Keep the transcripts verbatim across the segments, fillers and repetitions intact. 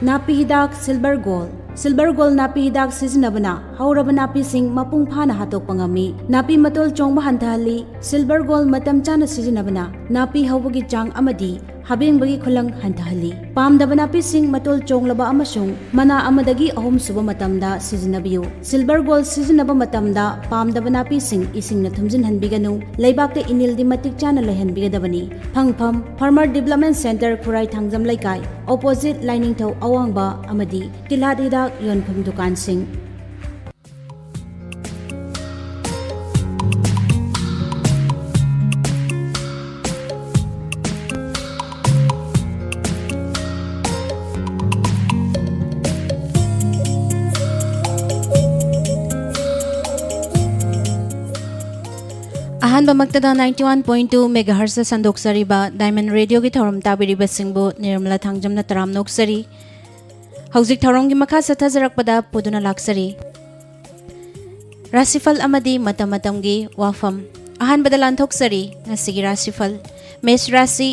ꯅꯥꯄꯤ ꯍꯤꯗꯥꯛ silver gold. Silver gold ꯅꯥꯄꯤ ꯍꯤꯗꯥꯛ ꯁꯤꯖꯤꯟꯅꯕꯅ ꯍꯧꯔꯕ ꯅꯥꯄꯤꯁꯤꯡ ꯃꯄꯨꯡ ꯐꯥꯅ ꯍꯥꯠꯇꯣꯛꯄ ꯉꯝꯃꯤ꯫ ꯅꯥꯄꯤ ꯃꯇꯣꯜ ꯆꯣꯡꯕ ꯍꯟꯊꯍꯜꯂꯤ꯫ ꯁꯤꯜꯚꯔ ꯒꯣꯜ ꯃꯇꯝ ꯆꯥꯅ ꯁꯤꯖꯤꯟꯅꯕꯅ ꯅꯥꯄꯤ ꯍꯧꯕꯒꯤ ꯆꯥꯡ ꯑꯃꯗꯤ ꯍꯥꯕꯦꯡꯕꯒꯤ ꯈꯨꯂꯪ ꯍꯟꯊꯍꯜꯂꯤ꯫ ꯄꯥꯝꯗꯕ ꯅꯥꯄꯤꯁꯤꯡ ꯃꯇꯣꯜ ꯆꯣꯡꯂꯕ ꯑꯃꯁꯨꯡ ꯃꯅꯥ ꯑꯃꯗꯒꯤ ꯑꯍꯨꯝ ꯁꯨꯕ ꯃꯇꯝꯗ ꯁꯤꯖꯤꯟꯅꯕꯤꯌꯨ꯫ ꯁꯤꯜꯚꯔ ꯒꯣꯜ ꯁꯤꯖꯤꯟꯅꯕ ꯃꯇꯝꯗ ꯄꯥꯝꯗꯕ ꯅꯥꯄꯤꯁꯤꯡ ꯏꯁꯤꯡꯅ ꯊꯨꯝꯖꯤꯟꯍꯟꯕꯤꯒꯅꯨ꯫ ꯂꯩꯕꯥꯛꯇ ꯏꯅꯤꯜꯗꯤ ꯃꯇꯤꯛ ꯆꯥꯅ ꯂꯩꯍꯟꯕꯤꯒꯗꯕꯅꯤ꯫ ꯐꯪꯐꯝ: Farmer Development Centre, ꯈꯨꯔꯥꯏ ꯊꯥꯡꯖꯝ ꯂꯩꯀꯥꯏ, opposite ꯂꯥꯏꯅꯤꯡꯊꯧ ꯑꯋꯥꯡꯕ ꯑꯃꯗꯤ ꯇꯤꯜꯍꯥꯠ ꯍꯤꯗꯥꯛ ꯌꯣꯟꯐꯝ ꯗꯨꯀꯥꯟꯁꯤꯡ꯫ ꯑꯍꯥꯟꯕꯃꯛꯇꯗ ninety one point two megahertz ꯁꯟꯗꯣꯛꯆꯔꯤꯕ Diamond Radio ꯒꯤ ꯊꯧꯔꯝ ꯇꯥꯕꯤꯔꯤꯕꯁꯤꯡꯕꯨ ꯅꯤꯔꯃꯂꯥ ꯊꯥꯡꯖꯝꯅ ꯇꯔꯥꯝꯅ ꯑꯣꯛꯆꯔꯤ꯫ ꯍꯧꯖꯤꯛ ꯊꯧꯔꯝꯒꯤ ꯃꯈꯥ ꯆꯠꯊꯖꯔꯛꯄꯗ ꯄꯨꯗꯨꯅ ꯂꯥꯛꯆꯔꯤ꯫ ꯔꯥꯁꯤꯐꯜ ꯑꯃꯗꯤ ꯃꯇꯝ ꯃꯇꯝꯒꯤ ꯋꯥꯐꯝ꯫ ꯑꯍꯥꯟꯕꯗ ꯂꯥꯟꯊꯣꯛꯆꯔꯤ ꯉꯁꯤꯒꯤ ꯔꯥꯁꯤꯐꯜ꯫ ꯃꯦꯁ ꯔꯥꯁꯤ: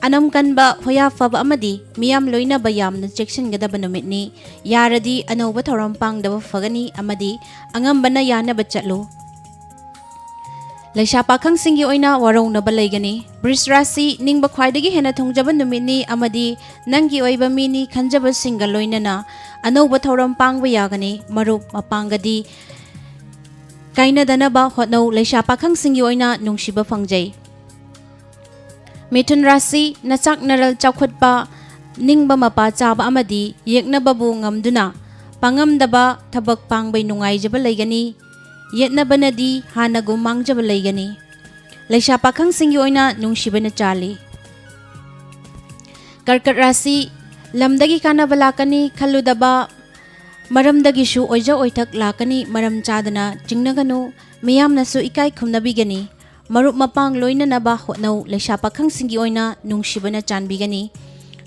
ꯑꯅꯝ ꯀꯟꯕ, ꯍꯣꯌꯥ ꯐꯕ ꯑꯃꯗꯤ ꯃꯤꯌꯥꯝ ꯂꯣꯏꯅꯕ ꯌꯥꯝꯅ ꯆꯦꯛꯁꯤꯟꯒꯗꯕ ꯅꯨꯃꯤꯠꯅꯤ꯫ ꯌꯥꯔꯗꯤ ꯑꯅꯧꯕ ꯊꯧꯔꯝ ꯄꯥꯡꯗꯕ ꯐꯒꯅꯤ ꯑꯃꯗꯤ ꯑꯉꯝꯕꯅ ꯌꯥꯅꯕ ꯆꯠꯂꯨ꯫ ꯂꯩꯁꯥ ꯄꯥꯈꯪꯁꯤꯡꯒꯤ ꯑꯣꯏꯅ ꯋꯥꯔꯧꯅꯕ ꯂꯩꯒꯅꯤ꯫ ꯕ꯭ꯔꯤꯖ ꯔꯥꯁꯤ: ꯅꯤꯡꯕ ꯈ꯭ꯋꯥꯏꯗꯒꯤ ꯍꯦꯟꯅ ꯊꯨꯡꯖꯕ ꯅꯨꯃꯤꯠꯅꯤ ꯑꯃꯗꯤ ꯅꯪꯒꯤ ꯑꯣꯏꯕ ꯃꯤꯅꯤ ꯈꯟꯖꯕꯁꯤꯡꯒ ꯂꯣꯏꯅꯅ ꯑꯅꯧꯕ ꯊꯧꯔꯝ ꯄꯥꯡꯕ ꯌꯥꯒꯅꯤ꯫ ꯃꯔꯨꯞ ꯃꯄꯥꯡꯒꯗꯤ ꯀꯥꯏꯅꯗꯅꯕ ꯍꯣꯠꯅꯧ꯫ ꯂꯩꯁꯥ ꯄꯥꯈꯪꯁꯤꯡꯒꯤ ꯑꯣꯏꯅ ꯅꯨꯡꯁꯤꯕ ꯐꯪꯖꯩ꯫ ꯃꯤꯊꯨꯟ ꯔꯥꯁꯤ: ꯅꯆꯥꯛ ꯅꯔꯜ ꯆꯥꯎꯈꯠꯄ, ꯅꯤꯡꯕ ꯃꯄꯥ ꯆꯥꯕ ꯑꯃꯗꯤ ꯌꯦꯛꯅꯕꯕꯨ ꯉꯝꯗꯨꯅ ꯄꯥꯡꯉꯝꯗꯕ ꯊꯕꯛ ꯄꯥꯡꯕꯩ ꯅꯨꯡꯉꯥꯏꯖꯕ ꯂꯩꯒꯅꯤ꯫ ꯌꯦꯠꯅꯕꯅꯗꯤ ꯍꯥꯟꯅꯒꯨꯝ ꯃꯥꯡꯖꯕ ꯂꯩꯒꯅꯤ꯫ ꯂꯩꯁꯥ ꯄꯥꯈꯪꯁꯤꯡꯒꯤ ꯑꯣꯏꯅ ꯅꯨꯡꯁꯤꯕꯅ ꯆꯥꯜꯂꯤ꯫ ꯀꯔꯀꯠ ꯔꯥꯁꯤ: ꯂꯝꯗꯒꯤ ꯀꯥꯟꯅꯕ ꯂꯥꯛꯀꯅꯤ ꯈꯜꯂꯨꯗꯕ ꯃꯔꯝꯗꯒꯤꯁꯨ ꯑꯣꯏꯖ ꯑꯣꯏꯊꯛ ꯂꯥꯛꯀꯅꯤ꯫ ꯃꯔꯝ ꯆꯥꯗꯅ ꯆꯤꯡꯅꯒꯅꯨ, ꯃꯤꯌꯥꯝꯅꯁꯨ ꯏꯀꯥꯏ ꯈꯨꯝꯅꯕꯤꯒꯅꯤ꯫ ꯃꯔꯨꯞ ꯃꯄꯥꯡ ꯂꯣꯏꯅꯅꯕ ꯍꯣꯠꯅꯧ꯫ ꯂꯩꯁꯥ ꯄꯥꯈꯪꯁꯤꯡꯒꯤ ꯑꯣꯏꯅ ꯅꯨꯡꯁꯤꯕꯅ ꯆꯥꯟꯕꯤꯒꯅꯤ꯫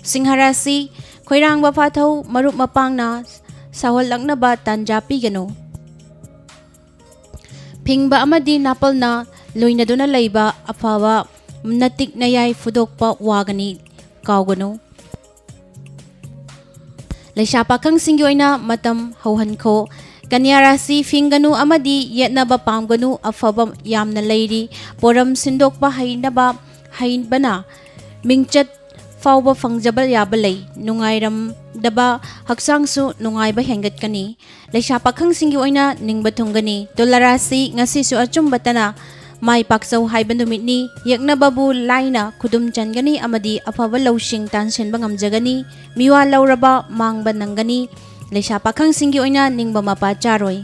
ꯁꯤꯡꯍ ꯔꯥꯁꯤ: ꯈꯣꯏꯔꯥꯡꯕ ꯐꯥꯊꯧ, ꯃꯔꯨꯞ ꯃꯄꯥꯡꯅ ꯁꯥꯎꯍꯜꯂꯛꯅꯕ ꯇꯥꯟꯖꯥ ꯄꯤꯒꯅꯨ꯫ ꯐꯤꯡꯕ ꯑꯃꯗꯤ ꯅꯥꯄꯜꯅ ꯂꯣꯏꯅꯗꯨꯅ ꯂꯩꯕ ꯑꯐꯕ ꯅꯇꯤꯛ ꯅꯌꯥꯏ ꯐꯨꯗꯣꯛꯄ ꯋꯥꯒꯅꯤ, ꯀꯥꯎꯒꯅꯨ꯫ ꯂꯩꯁꯥ ꯄꯥꯈꯪꯁꯤꯡꯒꯤ ꯑꯣꯏꯅ ꯃꯇꯝ ꯍꯧꯍꯟꯈꯣ꯫ ꯀꯟꯌꯥ ꯔꯥꯁꯤ, ꯐꯤꯡꯒꯅꯨ ꯑꯃꯗꯤ ꯌꯦꯠꯅꯕ ꯄꯥꯝꯒꯅꯨ, ꯑꯐꯕ ꯌꯥꯝꯅ ꯂꯩꯔꯤ꯫ ꯄꯣꯔꯝ ꯁꯤꯟꯗꯣꯛꯄ ꯍꯩꯅꯕ ꯍꯩꯕꯅ ꯃꯤꯡꯆꯠ ꯐꯥꯎꯕ ꯐꯪꯖꯕ ꯌꯥꯕ ꯂꯩ꯫ ꯅꯨꯡꯉꯥꯏꯔꯝꯗꯕ ꯍꯛꯆꯥꯡꯁꯨ ꯅꯨꯡꯉꯥꯏꯕ ꯍꯦꯟꯒꯠꯀꯅꯤ꯫ ꯂꯩꯁꯥ ꯄꯥꯈꯪꯁꯤꯡꯒꯤ ꯑꯣꯏꯅ ꯅꯤꯡꯕ ꯊꯨꯡꯒꯅꯤ꯫ ꯇꯨꯂꯥ ꯔꯥꯁꯤ, ꯉꯁꯤꯁꯨ ꯑꯆꯨꯝꯕꯇꯅ ꯃꯥꯏ ꯄꯥꯛꯆꯧ ꯍꯥꯏꯕ ꯅꯨꯃꯤꯠꯅꯤ꯫ ꯌꯦꯛꯅꯕꯕꯨ ꯂꯥꯏꯅ ꯈꯨꯗꯨꯝ ꯆꯟꯒꯅꯤ ꯑꯃꯗꯤ ꯑꯐꯕ ꯂꯧꯁꯤꯡ ꯇꯥꯟꯁꯤꯟꯕ ꯉꯝꯖꯒꯅꯤ꯫ ꯃꯤꯋꯥ ꯂꯧꯔꯕ ꯃꯥꯡꯕ ꯅꯪꯒꯅꯤ꯫ ꯂꯩꯁꯥ ꯄꯥꯈꯪꯁꯤꯡꯒꯤ ꯑꯣꯏꯅ ꯅꯤꯡꯕ ꯃꯄꯥ ꯆꯥꯔꯣꯏ꯫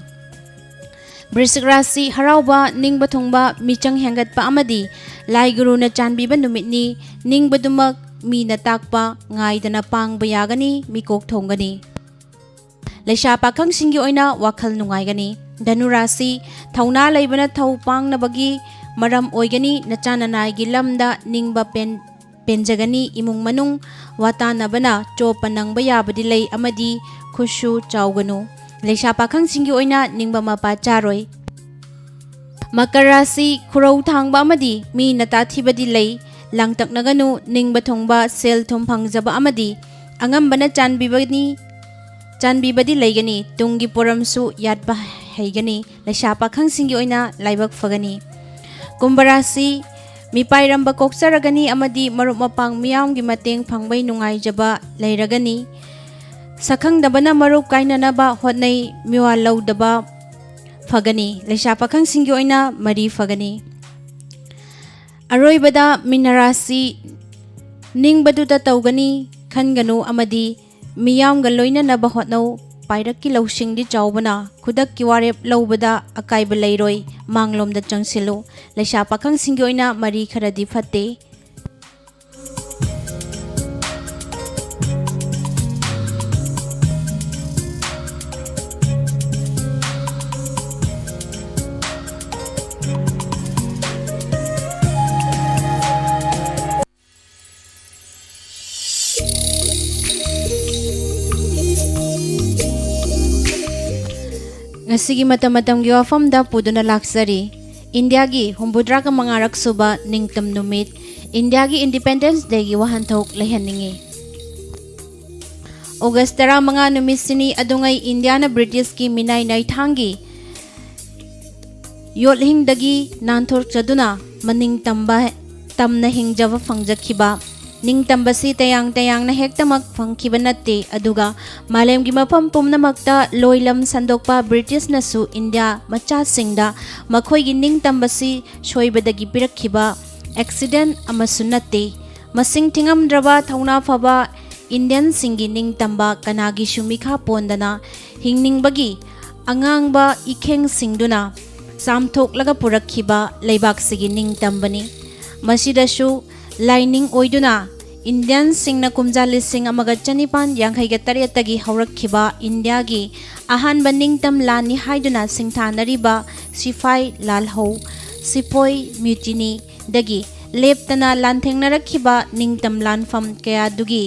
ꯕ꯭ꯔꯤꯁꯤꯛ ꯔꯥꯁꯤ, ꯍꯔꯥꯎꯕ, ꯅꯤꯡꯕ ꯊꯨꯡꯕ, ꯃꯤꯆꯪ ꯍꯦꯟꯒꯠꯄ ꯑꯃꯗꯤ ꯂꯥꯏ ꯒꯨꯔꯨꯅ ꯆꯥꯟꯕꯤꯕ ꯅꯨꯃꯤꯠꯅꯤ꯫ ꯅꯤꯡꯕꯗꯨꯃꯛ ꯃꯤꯅ ꯇꯥꯛꯄ ꯉꯥꯏꯗꯅ ꯄꯥꯡꯕ ꯌꯥꯒꯅꯤ, ꯃꯤꯀꯣꯛ ꯊꯣꯡꯒꯅꯤ꯫ ꯂꯩꯁꯥ ꯄꯥꯈꯪꯁꯤꯡꯒꯤ ꯑꯣꯏꯅ ꯋꯥꯈꯜ ꯅꯨꯡꯉꯥꯏꯒꯅꯤ꯫ ꯙꯅꯨ ꯔꯥꯁꯤ, ꯊꯧꯅꯥ ꯂꯩꯕꯅ ꯊꯧ ꯄꯥꯡꯅꯕꯒꯤ ꯃꯔꯝ ꯑꯣꯏꯒꯅꯤ꯫ ꯅꯆꯥ ꯅꯅꯥꯏꯒꯤ ꯂꯝꯗ ꯅꯤꯡꯕ ꯄꯦꯟ-, ꯄꯦꯟꯖꯒꯅꯤ꯫ ꯏꯃꯨꯡ ꯃꯅꯨꯡ ꯋꯥꯇꯥꯅꯕꯅ ꯆꯣꯞꯄ ꯅꯪꯕ ꯌꯥꯕꯗꯤ ꯂꯩ ꯑꯃꯗꯤ ꯈꯨꯠꯁꯨ ꯆꯥꯎꯒꯅꯨ꯫ ꯂꯩꯁꯥ ꯄꯥꯈꯪꯁꯤꯡꯒꯤ ꯑꯣꯏꯅ ꯅꯤꯡꯕ ꯃꯄꯥ ꯆꯥꯔꯣꯏ꯫ ꯃꯀꯔ ꯔꯥꯁꯤ, ꯈꯨꯔꯧ ꯊꯥꯡꯕ ꯑꯃꯗꯤ ꯃꯤꯅ ꯇꯥꯊꯤꯕꯗꯤ ꯂꯩ꯫ ꯂꯥꯡꯇꯛꯅꯒꯅꯨ, ꯅꯤꯡꯕ ꯊꯨꯡꯕ, ꯁꯦꯜ ꯊꯨꯝ ꯐꯪꯖꯕ ꯑꯃꯗꯤ ꯑꯉꯝꯕꯅ ꯆꯥꯟꯕꯤꯕꯅꯤ, ꯆꯥꯟꯕꯤꯕꯗꯤ ꯂꯩꯒꯅꯤ꯫ ꯇꯨꯡꯒꯤ ꯄꯣꯔꯝꯁꯨ ꯌꯥꯠꯄ ꯍꯩꯒꯅꯤ꯫ ꯂꯩꯁꯥ ꯄꯥꯈꯪꯁꯤꯡꯒꯤ ꯑꯣꯏꯅ ꯂꯥꯏꯕꯛ ꯐꯒꯅꯤ꯫ ꯀꯨꯝꯚ ꯔꯥꯁꯤ, ꯃꯤꯄꯥꯏꯔꯝꯕ ꯀꯣꯛꯆꯔꯒꯅꯤ ꯑꯃꯗꯤ ꯃꯔꯨꯞ ꯃꯄꯥꯡ ꯃꯤꯌꯥꯝꯒꯤ ꯃꯇꯦꯡ ꯐꯪꯕꯩ ꯅꯨꯡꯉꯥꯏꯖꯕ ꯂꯩꯔꯒꯅꯤ꯫ ꯁꯛꯈꯪꯗꯕꯅ ꯃꯔꯨꯞ ꯀꯥꯏꯅꯅꯕ ꯍꯣꯠꯅꯩ, ꯃꯤꯋꯥ ꯂꯧꯗꯕ ꯐꯒꯅꯤ꯫ ꯂꯩꯁꯥ ꯄꯥꯈꯪꯁꯤꯡꯒꯤ ꯑꯣꯏꯅ ꯃꯔꯤ ꯐꯒꯅꯤ꯫ ꯑꯔꯣꯏꯕꯗ ꯃꯤꯅ ꯔꯥꯁꯤ, ꯅꯤꯡꯕꯗꯨꯗ ꯇꯧꯒꯅꯤ ꯈꯟꯒꯅꯨ ꯑꯃꯗꯤ ꯃꯤꯌꯥꯝꯒ ꯂꯣꯏꯅꯅꯕ ꯍꯣꯠꯅꯧ꯫ ꯄꯥꯏꯔꯛꯀꯤ ꯂꯧꯁꯤꯡꯗꯤ ꯆꯥꯎꯕꯅ ꯈꯨꯗꯛꯀꯤ ꯋꯥꯔꯦꯞ ꯂꯧꯕꯗ ꯑꯀꯥꯏꯕ ꯂꯩꯔꯣꯏ꯫ ꯃꯥꯡꯂꯣꯝꯗ ꯆꯪꯁꯤꯜꯂꯨ꯫ ꯂꯩꯁꯥ ꯄꯥꯈꯪꯁꯤꯡꯒꯤ ꯑꯣꯏꯅ ꯃꯔꯤ ꯈꯔꯗꯤ ꯐꯠꯇꯦ꯫ ꯉꯁꯤꯒꯤ ꯃꯇꯝ ꯃꯇꯝꯒꯤ ꯋꯥꯐꯝꯗ ꯄꯨꯗꯨꯅ ꯂꯥꯛꯆꯔꯤ꯫ ꯏꯟꯗꯤꯌꯥꯒꯤ ꯍꯨꯝꯐꯨꯇꯔꯥꯒ ꯃꯉꯥꯔꯛ ꯁꯨꯕ ꯅꯤꯡꯇꯝ ꯅꯨꯃꯤꯠ, ꯏꯟꯗꯤꯌꯥꯒꯤ Independence Dayꯒꯤ ꯋꯥꯍꯟꯊꯣꯛ ꯂꯩꯍꯟꯅꯤꯡꯏ꯫ ꯑꯣꯒꯁ ꯇꯔꯥꯃꯉꯥ ꯅꯨꯃꯤꯠꯁꯤꯅꯤ ꯑꯗꯨꯉꯩ ꯏꯟꯗꯤꯌꯥꯅ ꯕ꯭ꯔꯤꯇꯤꯁꯀꯤ ꯃꯤꯅꯥꯏ ꯅꯥꯏꯊꯥꯡꯒꯤ ꯌꯣꯠꯍꯤꯡꯗꯒꯤ ꯅꯥꯟꯊꯣꯛꯆꯗꯨꯅ ꯃꯅꯤꯡ ꯇꯝꯕ, ꯇꯝꯅ ꯍꯤꯡꯖꯕ ꯐꯪꯖꯈꯤꯕ꯫ ꯅꯤꯡꯇꯝꯕꯁꯤ ꯇꯌꯥꯡ ꯇꯌꯥꯡꯅ ꯍꯦꯛꯇꯃꯛ ꯐꯪꯈꯤꯕ ꯅꯠꯇꯦ, ꯑꯗꯨꯒ ꯃꯥꯂꯦꯝꯒꯤ ꯃꯐꯝ ꯄꯨꯝꯅꯃꯛꯇ ꯂꯣꯏꯂꯝ ꯁꯟꯗꯣꯛꯄ ꯕ꯭ꯔꯤꯇꯤꯁꯅꯁꯨ ꯏꯟꯗꯤꯌꯥ ꯃꯆꯥꯁꯤꯡꯗ ꯃꯈꯣꯏꯒꯤ ꯅꯤꯡꯇꯝꯕꯁꯤ ꯁꯣꯏꯕꯗꯒꯤ ꯄꯤꯔꯛꯈꯤꯕ ꯑꯦꯛꯁꯤꯗꯦꯟ ꯑꯃꯁꯨ ꯅꯠꯇꯦ꯫ ꯃꯁꯤꯡ ꯊꯤꯉꯝꯗ꯭ꯔꯕ ꯊꯧꯅꯥ ꯐꯕ ꯏꯟꯗꯤꯌꯟꯁꯤꯡꯒꯤ ꯅꯤꯡꯇꯝꯕ ꯀꯅꯥꯒꯤꯁꯨ ꯃꯤꯈꯥ ꯄꯣꯟꯗꯅ ꯍꯤꯡꯅꯤꯡꯕꯒꯤ ꯑꯉꯥꯡꯕ ꯏꯈꯦꯡꯁꯤꯡꯗꯨꯅ ꯆꯥꯝꯊꯣꯛꯂꯒ ꯄꯨꯔꯛꯈꯤꯕ ꯂꯩꯕꯥꯛꯁꯤꯒꯤ ꯅꯤꯡꯇꯝꯕꯅꯤ꯫ ꯃꯁꯤꯗꯁꯨ ꯂꯥꯏꯅꯤꯡ ꯑꯣꯏꯗꯨꯅ ꯏꯟꯗꯤꯌꯟꯁꯤꯡꯅ ꯀꯨꯝꯖꯥ ꯂꯤꯁꯤꯡ ꯑꯃꯒ ꯆꯅꯤꯄꯥꯟ ꯌꯥꯡꯈꯩꯒ ꯇꯔꯦꯠꯇꯒꯤ ꯍꯧꯔꯛꯈꯤꯕ ꯏꯟꯗꯤꯌꯥꯒꯤ ꯑꯍꯥꯟꯕ ꯅꯤꯡꯇꯝ ꯂꯥꯟꯅꯤ ꯍꯥꯏꯗꯨꯅ ꯁꯤꯡꯊꯥꯅꯔꯤꯕ ꯁꯤꯐꯥꯏ ꯂꯥꯜꯍꯧ, ꯁꯤꯄꯣꯏ ꯃ꯭ꯌꯨꯇꯤꯅꯤꯗꯒꯤ ꯂꯦꯞꯇꯅ ꯂꯥꯟꯊꯦꯡꯅꯔꯛꯈꯤꯕ ꯅꯤꯡꯇꯝ ꯂꯥꯟꯐꯝ ꯀꯌꯥꯗꯨꯒꯤ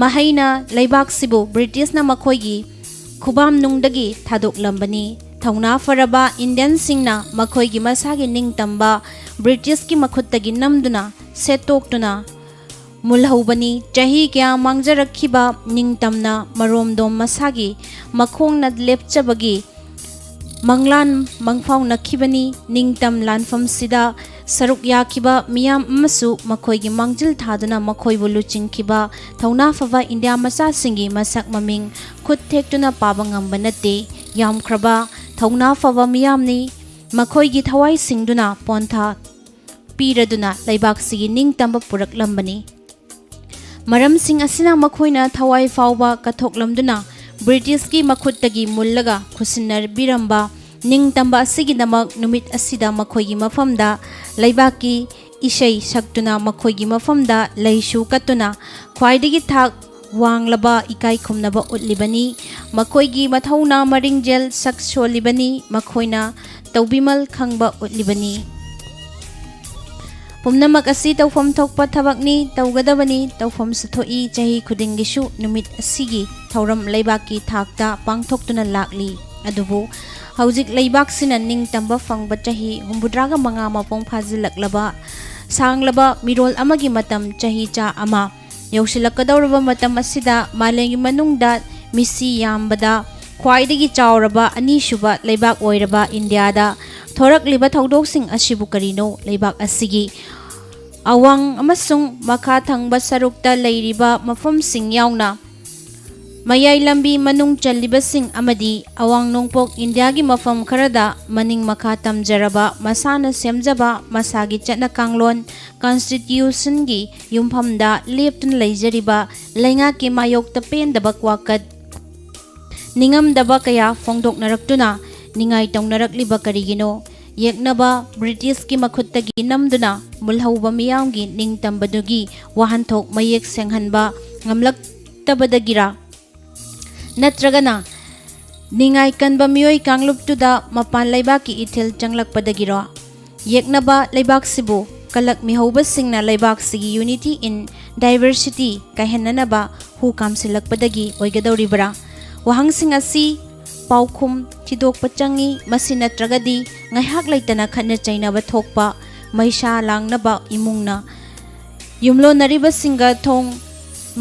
ꯃꯍꯩꯅ ꯂꯩꯕꯥꯛꯁꯤꯕꯨ ꯕ꯭ꯔꯤꯇꯤꯁꯅ ꯃꯈꯣꯏꯒꯤ ꯈꯨꯕꯥꯝꯅꯨꯡꯗꯒꯤ ꯊꯥꯗꯣꯛꯂꯝꯕꯅꯤ꯫ ꯊꯧꯅꯥ ꯐꯔꯕ ꯏꯟꯗꯤꯌꯟꯁꯤꯡꯅ ꯃꯈꯣꯏꯒꯤ ꯃꯁꯥꯒꯤ ꯅꯤꯡꯇꯝꯕ ꯕ꯭ꯔꯤꯇꯤꯁꯀꯤ ꯃꯈꯨꯠꯇꯒꯤ ꯅꯝꯗꯨꯅ ꯁꯦꯠꯇꯣꯛꯇꯨꯅ ꯃꯨꯜꯍꯧꯕꯅꯤ꯫ ꯆꯍꯤ ꯀꯌꯥ ꯃꯥꯡꯖꯔꯛꯈꯤꯕ ꯅꯤꯡꯇꯝꯅ ꯃꯔꯣꯝꯗꯣꯝ ꯃꯁꯥꯒꯤ ꯃꯈꯣꯡꯅ ꯂꯦꯞꯆꯕꯒꯤ ꯃꯪꯂꯥꯟ ꯃꯪꯐꯥꯎꯅꯈꯤꯕꯅꯤ꯫ ꯅꯤꯡꯇꯝ ꯂꯥꯟꯐꯝꯁꯤꯗ ꯁꯔꯨꯛ ꯌꯥꯈꯤꯕ ꯃꯤꯌꯥꯝ ꯑꯃꯁꯨ ꯃꯈꯣꯏꯒꯤ ꯃꯥꯡꯖꯤꯜ ꯊꯥꯗꯨꯅ ꯃꯈꯣꯏꯕꯨ ꯂꯨꯆꯤꯡꯈꯤꯕ ꯊꯧꯅꯥ ꯐꯕ ꯏꯟꯗꯤꯌꯥ ꯃꯆꯥꯁꯤꯡꯒꯤ ꯃꯁꯛ ꯃꯃꯤꯡ ꯈꯨꯠ ꯊꯦꯛꯇꯨꯅ ꯄꯥꯕ ꯉꯝꯕ ꯅꯠꯇꯦ꯫ ꯌꯥꯝꯈ꯭ꯔꯕ ꯊꯧꯅꯥ ꯐꯕ ꯃꯤꯌꯥꯝꯅꯤ꯫ ꯃꯈꯣꯏꯒꯤ ꯊꯋꯥꯏꯁꯤꯡꯗꯨꯅ ꯄꯣꯟꯊꯥ ꯄꯤꯔꯗꯨꯅ ꯂꯩꯕꯥꯛꯁꯤꯒꯤ ꯅꯤꯡꯇꯝꯕ ꯄꯨꯔꯛꯂꯝꯕꯅꯤ꯫ ꯃꯔꯝꯁꯤꯡ ꯑꯁꯤꯅ ꯃꯈꯣꯏꯅ ꯊꯋꯥꯏ ꯐꯥꯎꯕ ꯀꯠꯊꯣꯛꯂꯝꯗꯨꯅ ꯕ꯭ꯔꯤꯇꯤꯁꯀꯤ ꯃꯈꯨꯠꯇꯒꯤ ꯃꯨꯜꯂꯒ ꯈꯨꯠꯁꯤꯟꯅꯕꯤꯔꯝꯕ ꯅꯤꯡꯇꯝꯕ ꯑꯁꯤꯒꯤꯗꯃꯛ ꯅꯨꯃꯤꯠ ꯑꯁꯤꯗ ꯃꯈꯣꯏꯒꯤ ꯃꯐꯝꯗ ꯂꯩꯕꯥꯛꯀꯤ ꯏꯁꯩ ꯁꯛꯇꯨꯅ ꯃꯈꯣꯏꯒꯤ ꯃꯐꯝꯗ ꯂꯩꯁꯨ ꯀꯠꯇꯨꯅ ꯈ꯭ꯋꯥꯏꯗꯒꯤ ꯊꯥꯛ ꯋꯥꯡꯂꯕ ꯏꯀꯥꯏ ꯈꯨꯝꯅꯕ ꯎꯠꯂꯤꯕꯅꯤ꯫ ꯃꯈꯣꯏꯒꯤ ꯃꯊꯧꯅꯥ ꯃꯔꯤꯡꯖꯦꯜ ꯁꯛ ꯁꯣꯜꯂꯤꯕꯅꯤ꯫ ꯃꯈꯣꯏꯅ ꯇꯧꯕꯤꯃꯜ ꯈꯪꯕ ꯎꯠꯂꯤꯕꯅꯤ꯫ ꯄꯨꯝꯅꯃꯛ ꯑꯁꯤ ꯇꯧꯐꯝ ꯊꯣꯛꯄ ꯊꯕꯛꯅꯤ, ꯇꯧꯒꯗꯕꯅꯤ, ꯇꯧꯐꯝꯁꯨ ꯊꯣꯛꯏ꯫ ꯆꯍꯤ ꯈꯨꯗꯤꯡꯒꯤꯁꯨ ꯅꯨꯃꯤꯠ ꯑꯁꯤꯒꯤ ꯊꯧꯔꯝ ꯂꯩꯕꯥꯛꯀꯤ ꯊꯥꯛꯇ ꯄꯥꯡꯊꯣꯛꯇꯨꯅ ꯂꯥꯛꯂꯤ꯫ ꯑꯗꯨꯕꯨ ꯍꯧꯖꯤꯛ ꯂꯩꯕꯥꯛꯁꯤꯅ ꯅꯤꯡꯇꯝꯕ ꯐꯪꯕ ꯆꯍꯤ ꯍꯨꯝꯐꯨꯇꯔꯥꯒ ꯃꯉꯥ ꯃꯄꯨꯡ ꯐꯥꯖꯤꯜꯂꯛꯂꯕ ꯁꯥꯡꯂꯕ ꯃꯤꯔꯣꯜ ꯑꯃꯒꯤ ꯃꯇꯝ ꯆꯍꯤ ꯆꯥ ꯑꯃ ꯌꯧꯁꯤꯜꯂꯛꯀꯗꯧꯔꯕ ꯃꯇꯝ ꯑꯁꯤꯗ ꯃꯥꯂꯦꯝꯒꯤ ꯃꯅꯨꯡꯗ ꯃꯤꯁꯤ ꯌꯥꯝꯕꯗ ꯈ꯭ꯋꯥꯏꯗꯒꯤ ꯆꯥꯎꯔꯕ ꯑꯅꯤꯁꯨꯕ ꯂꯩꯕꯥꯛ ꯑꯣꯏꯔꯕ ꯏꯟꯗꯤꯌꯥꯗ ꯊꯣꯔꯛꯂꯤꯕ ꯊꯧꯗꯣꯛꯁꯤꯡ ꯑꯁꯤꯕꯨ ꯀꯔꯤꯅꯣ? ꯂꯩꯕꯥꯛ ꯑꯁꯤꯒꯤ ꯑꯋꯥꯡ ꯑꯃꯁꯨꯡ ꯃꯈꯥ ꯊꯪꯕ ꯁꯔꯨꯛꯇ ꯂꯩꯔꯤꯕ ꯃꯐꯝꯁꯤꯡ ꯌꯥꯎꯅ ꯃꯌꯥꯏ ꯂꯝꯕꯤ ꯃꯅꯨꯡ ꯆꯜꯂꯤꯕꯁꯤꯡ ꯑꯃꯗꯤ ꯑꯋꯥꯡ ꯅꯣꯡꯄꯣꯛ ꯏꯟꯗꯤꯌꯥꯒꯤ ꯃꯐꯝ ꯈꯔꯗ ꯃꯅꯤꯡ ꯃꯈꯥ ꯇꯝꯖꯔꯕ ꯃꯁꯥꯅ ꯁꯦꯝꯖꯕ ꯃꯁꯥꯒꯤ ꯆꯠꯅ ꯀꯥꯡꯂꯣꯟ, ꯀꯟꯁꯇꯤꯇ꯭ꯌꯨꯁꯟꯒꯤ ꯌꯨꯝꯐꯝꯗ ꯂꯦꯞꯇꯨꯅ ꯂꯩꯖꯔꯤꯕ ꯂꯩꯉꯥꯛꯀꯤ ꯃꯥꯌꯣꯛꯇ ꯄꯦꯟꯗꯕ ꯋꯥꯀꯠ, ꯅꯤꯡꯉꯝꯗꯕ ꯀꯌꯥ ꯐꯣꯡꯗꯣꯛꯅꯔꯛꯇꯨꯅ ꯅꯤꯡꯉꯥꯏ ꯇꯧꯅꯔꯛꯂꯤꯕ ꯀꯔꯤꯒꯤꯅꯣ? ꯌꯦꯛꯅꯕ ꯕ꯭ꯔꯤꯇꯤꯁꯀꯤ ꯃꯈꯨꯠꯇꯒꯤ ꯅꯝꯗꯨꯅ ꯃꯨꯜꯍꯧꯕ ꯃꯤꯌꯥꯝꯒꯤ ꯅꯤꯡꯇꯝꯕꯗꯨꯒꯤ ꯋꯥꯍꯟꯊꯣꯛ ꯃꯌꯦꯛ ꯁꯦꯡꯍꯟꯕ ꯉꯝꯂꯛꯇꯕꯗꯒꯤꯔꯥ? ꯅꯠꯇ꯭ꯔꯒꯅ ꯅꯤꯡꯉꯥꯏ ꯀꯟꯕ ꯃꯤꯑꯣꯏ ꯀꯥꯡꯂꯨꯞꯇꯨꯗ ꯃꯄꯥꯟ ꯂꯩꯕꯥꯛꯀꯤ ꯏꯊꯤꯜ ꯆꯪꯂꯛꯄꯗꯒꯤꯔꯣ? ꯌꯦꯛꯅꯕ ꯂꯩꯕꯥꯛꯁꯤꯕꯨ ꯀꯂꯛꯃꯤꯍꯧꯕꯁꯤꯡꯅ ꯂꯩꯕꯥꯛꯁꯤꯒꯤ unity in diversity ꯀꯥꯏꯍꯟꯅꯅꯕ ꯍꯨ ꯀꯥꯝꯁꯤꯜꯂꯛꯄꯗꯒꯤ ꯑꯣꯏꯒꯗꯧꯔꯤꯕ꯭ꯔꯥ? ꯋꯥꯍꯪꯁꯤꯡ ꯑꯁꯤ ꯄꯥꯎꯈꯨꯝ ꯊꯤꯗꯣꯛꯄ ꯆꯪꯏ꯫ ꯃꯁꯤ ꯅꯠꯇ꯭ꯔꯒꯗꯤ ꯉꯥꯏꯍꯥꯛ ꯂꯩꯇꯅ ꯈꯠꯅ ꯆꯩꯅꯕ ꯊꯣꯛꯄ, ꯃꯩꯁꯥ ꯂꯥꯡꯅꯕ ꯏꯃꯨꯡꯅ ꯌꯨꯝꯂꯣꯟꯅꯔꯤꯕꯁꯤꯡꯒ ꯊꯣꯡ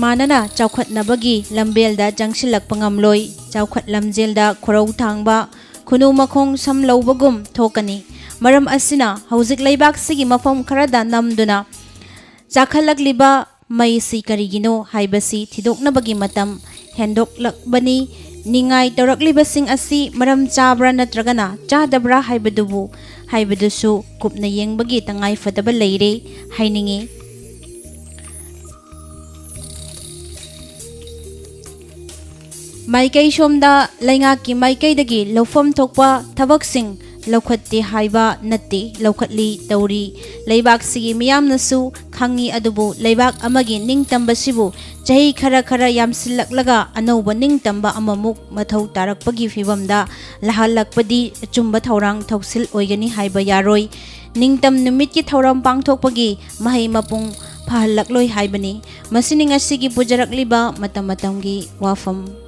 ꯃꯥꯟꯅꯅ ꯆꯥꯎꯈꯠꯅꯕꯒꯤ ꯂꯝꯕꯦꯜꯗ ꯆꯪꯁꯤꯜꯂꯛꯄ ꯉꯝꯂꯣꯏ꯫ ꯆꯥꯎꯈꯠ ꯂꯝꯖꯦꯜꯗ ꯈꯨꯔꯧ ꯊꯥꯡꯕ, ꯈꯨꯅꯨ ꯃꯈꯣꯡ ꯁꯝ ꯂꯧꯕꯒꯨꯝ ꯊꯣꯛꯀꯅꯤ꯫ ꯃꯔꯝ ꯑꯁꯤꯅ ꯍꯧꯖꯤꯛ ꯂꯩꯕꯥꯛꯁꯤꯒꯤ ꯃꯐꯝ ꯈꯔꯗ ꯅꯝꯗꯨꯅ ꯆꯥꯈꯠꯂꯛꯂꯤꯕ ꯃꯩꯁꯤ ꯀꯔꯤꯒꯤꯅꯣ ꯍꯥꯏꯕꯁꯤ ꯊꯤꯗꯣꯛꯅꯕꯒꯤ ꯃꯇꯝ ꯍꯦꯟꯗꯣꯛꯂꯛꯕꯅꯤ꯫ ꯅꯤꯡꯉꯥꯏ ꯇꯧꯔꯛꯂꯤꯕꯁꯤꯡ ꯑꯁꯤ ꯃꯔꯝ ꯆꯥꯕ꯭ꯔꯥ ꯅꯠꯇ꯭ꯔꯒꯅ ꯆꯥꯗꯕ꯭ꯔꯥ ꯍꯥꯏꯕꯗꯨꯕꯨ, ꯍꯥꯏꯕꯗꯨꯁꯨ ꯀꯨꯞꯅ ꯌꯦꯡꯕꯒꯤ ꯇꯉꯥꯏꯐꯗꯕ ꯂꯩꯔꯦ ꯍꯥꯏꯅꯤꯡꯏ꯫ ꯃꯥꯏꯀꯩ ꯁꯣꯝꯗ ꯂꯩꯉꯥꯛꯀꯤ ꯃꯥꯏꯀꯩꯗꯒꯤ ꯂꯧꯐꯝ ꯊꯣꯛꯄ ꯊꯕꯛꯁꯤꯡ ꯂꯧꯈꯠꯇꯦ ꯍꯥꯏꯕ ꯅꯠꯇꯦ, ꯂꯧꯈꯠꯂꯤ, ꯇꯧꯔꯤ꯫ ꯂꯩꯕꯥꯛꯁꯤꯒꯤ ꯃꯤꯌꯥꯝꯅꯁꯨ ꯈꯪꯉꯤ꯫ ꯑꯗꯨꯕꯨ ꯂꯩꯕꯥꯛ ꯑꯃꯒꯤ ꯅꯤꯡꯇꯝꯕꯁꯤꯕꯨ ꯆꯍꯤ ꯈꯔ ꯈꯔ ꯌꯥꯝꯁꯤꯜꯂꯛꯂꯒ ꯑꯅꯧꯕ ꯅꯤꯡꯇꯝꯕ ꯑꯃꯃꯨꯛ ꯃꯊꯧ ꯇꯥꯔꯛꯄꯒꯤ ꯐꯤꯕꯝꯗ ꯂꯥꯛꯍꯜꯂꯛꯄꯗꯤ ꯑꯆꯨꯝꯕ ꯊꯧꯔꯥꯡ ꯊꯧꯁꯤꯜ ꯑꯣꯏꯒꯅꯤ ꯍꯥꯏꯕ ꯌꯥꯔꯣꯏ꯫ ꯅꯤꯡꯇꯝ ꯅꯨꯃꯤꯠꯀꯤ ꯊꯧꯔꯝ ꯄꯥꯡꯊꯣꯛꯄꯒꯤ ꯃꯍꯩ ꯃꯄꯨꯡ ꯐꯥꯍꯜꯂꯛꯂꯣꯏ ꯍꯥꯏꯕꯅꯤ꯫ ꯃꯁꯤꯅꯤ ꯉꯁꯤꯒꯤ ꯄꯨꯖꯔꯛꯂꯤꯕ ꯃꯇꯝ ꯃꯇꯝꯒꯤ ꯋꯥꯐꯝ꯫